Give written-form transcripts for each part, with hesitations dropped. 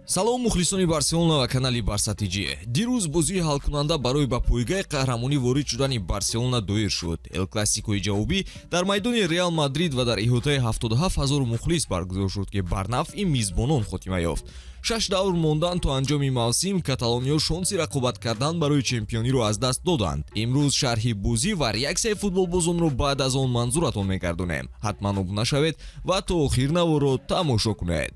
Салом, мухлисони Барселона ва канали Барса ТЖ. Дирӯз бозии ҳалкунанда барои ба пойгаи қаҳрамонӣ ворид шудани Барселона доир шуд. Эл Классикои ҷавобӣ дар майдони Реал Мадрид ва дар иҳотаи 77 ҳазор мухлис баргузор шуд, ки бар нафъи мизбонон хотима ёфт. Шаш давр мондан то анҷоми мавсим, каталониё шонси рақобат кардан барои чемпиониро аз даст доданд. Имрӯз шарҳи бозӣ ва реаксияи футболбозонро баъд аз он манзуратон мегардонем. Ҳатман обуна шавед ва то охир наворро тамошо кунед.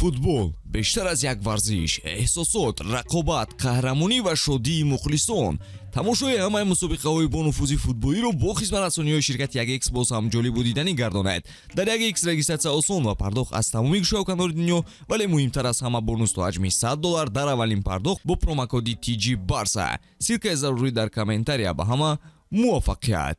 Футбол бештар аз як варзиш: эҳсосот, рақобат, қаҳрамонӣ ва шодии мухлисон. Тамошои ҳамаи мусобиқаҳои бонуфузи футболиро бо хизматрасониҳои ширкати 1X боз ҳам ҷолибу диданӣ гардонад. Дар 1X регистратсия осон ва пардохт аз тамоми гӯшаву канори дунё, вале муҳимтар аз ҳама, бонус то ҳаҷми 100 доллар дар аввалин пардохт бо промокоди TG Барса. Ссылкаи зарурӣ дар комментария. Ба ҳама муваффақият!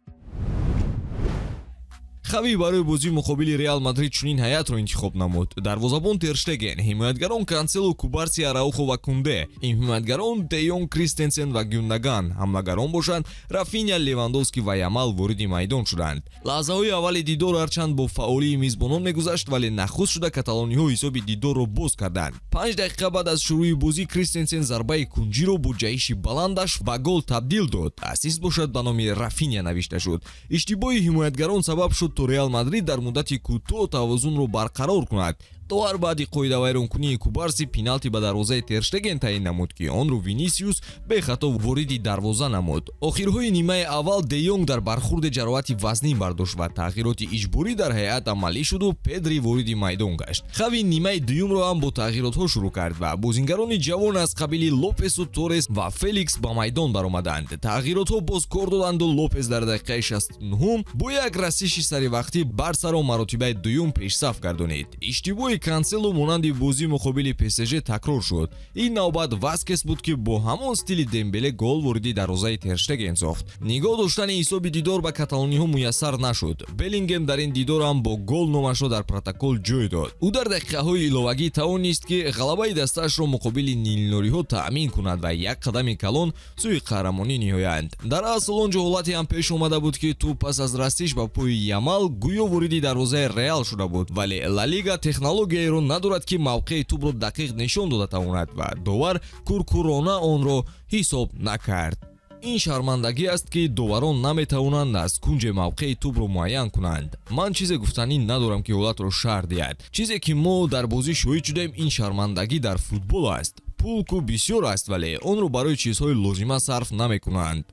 Хави барои бозии муқобили Реал Мадрид чунин ҳайатро интихоб намуд: дарвозабон Тер Штеген, ҳимоятгарон Канселу, Кубарси, Араухо ва Кунде, ҳимоятгарон Де Йонг, Кристенсен ва Гюндаган, ҳамлагарон бошанд Рафиня, Левандовски ва Ямал вориди майдон шуданд. Лаҳзаҳои аввали дидор ҳарчанд бо фаъолии мизбонон мегузашт, вале нахуст шуда каталониҳо ҳисоби дидорро боз карданд. 5 дақиқа баъд аз шурӯи бозӣ Кристенсен зарбаи кунҷиро бо ҷаҳиши баландаш ба гол табдил дод. Ассист бошад ба номи Рафиня навишта шуд. Иштибоҳи ҳимоятгарон сабаб шуд, то Реал Мадрид дар муддати кӯтоҳ тавозунро барқарор кунад. Довар баъди қоидавайронкунии Кубарси пеналти ба дарвозаи Тер Штеген таъин намуд, ки онро Винисиус бехато вориди дарвоза намуд. Охирҳои нимаи аввал Де Йонг дар бархурде ҷароҳати вазнин бардошт ва тағйироти иҷборӣ дар ҳайат амалӣ шуду Педри вориди майдон гашт. Хави нимаи дуюмро ҳам бо тағйиротҳо шурӯъ кард ва бозингарони ҷавон аз қабили Лопесу Торес ва Феликс ба майдон баромаданд. Тағйиротҳо боз кор доданду Лопес дар дақиқаи 69-ум бо як расиши саривақтӣ Барсаро маротибаи дуюм пешсаф гардонид. Иштибоҳи Кансело монанди бозии муқобили ПСЖ такрор шуд. Ин навбат Васкес буд, ки бо ҳамон стили Дембеле гол вориди дарвозаи Тер Штеген сохт. Нигоҳ доштани ҳисоби дидор ба каталониҳо муяссар нашуд. Беллингем дар ин дидор ҳам бо гол номашро дар протокол ҷой дод. Ӯ дар дақиқаҳои иловагӣ тавонист, ки ғалабаи дастаашро муқобили нилнориҳо таъмин кунад ва як қадами калон сӯи қаҳрамонӣ ниҳоянд. Дар асл, он ҷо ҳолате ҳам пеш омада буд, ки тӯб пас аз расиш ба пои Ямал гӯё вориди дарвозаи Реал шуда буд, вале Ла Лига технологияеро надорад, ки мавқеи тӯбро дақиқ нишон дода тавонад, ва довар куркӯрона онро ҳисоб накард. Ин шармандагӣ аст, ки доварон наметавонанд аз кунҷе мавқеи тӯбро муайян кунанд. Ман чизе гуфтанӣ надорам, ки ҳолатро шарҳ диҳад. Чизе ки мо дар бозӣ шоҳид шудем, ин шармандагӣ дар футбол аст. Пул ку бисёр аст, вале онро барои чизҳои лозима сарф намекунанд.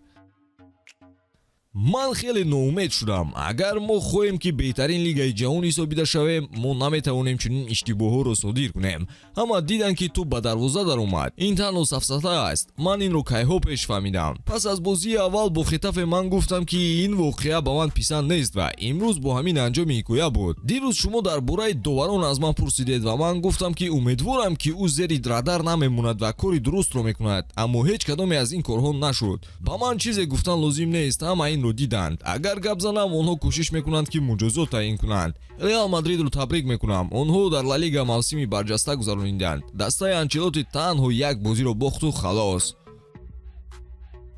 Ман хеле ноумед шудам. Агар мо хоҳем, ки беҳтарин лигаи ҷаҳон ҳисобида шавем, мо наметавонем чунин иштибоҳҳоро содир кунем. Ҳама диданд, ки тӯб ба дарвоза даромад. Ин танҳо сафсата аст. Ман инро кайҳо пеш фаҳмидам. Пас аз бозии аввал бо Хетафе ман гуфтам, ки ин воқеа ба ман писанд нест, ва имрӯз бо ҳамин анҷоми ҳикоя буд. Дирӯз шумо дар бораи доварон аз ман пурсидед ва ман гуфтам, ки умедворам, ки ӯ зери радар намемонад ва кори дурустро мекунад, аммо ҳеҷ кадоме аз ин корҳо нашуд. Ба ман чизе гуфтан лозим нест, ҳама инро диданд. Агар гап занам, онҳо кӯшиш мекунанд, ки муҷозот таъин кунанд. Реал Мадридро табрик мекунам. Онҳо дар Ла Лига мавсими барҷаста гузарониданд. Дастаи Анчелоти танҳо як бозиро бохту халос.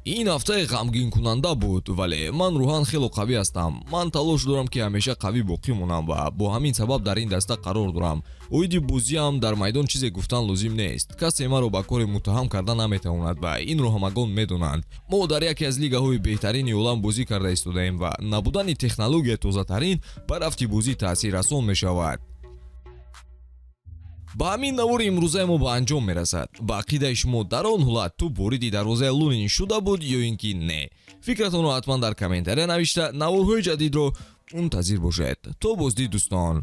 Ин ҳафтаи ғамгинкунанда буд, вале ман рӯҳан хело қавӣ ҳастам. Ман талош дорам, ки ҳамеша қавӣ боқӣ монам ва бо ҳамин сабаб дар ин даста қарор дорам. Оиди бозиам дар майдон чизе гуфтан лозим нест. Касе маро ба коре муттаҳам карда наметавонад ва инро ҳамагон медонанд. Мо дар яке аз лигаҳои беҳтарини олам бозӣ карда истодаем ва набудани технологияи тозатарин ба рафти бозӣ таъсиррасон мешавад. Ба ҳамин навори имрӯзаи мо ба анҷом мерасад. Ба ақидаи шумо, дар он ҳолат тӯб вориди дарвозаи Лунин шуда буд ё ин ки не? Фикратонро ҳатман дар комментария навишта, наворҳои ҷадидро мунтазир бошед. То боздид, дӯстон.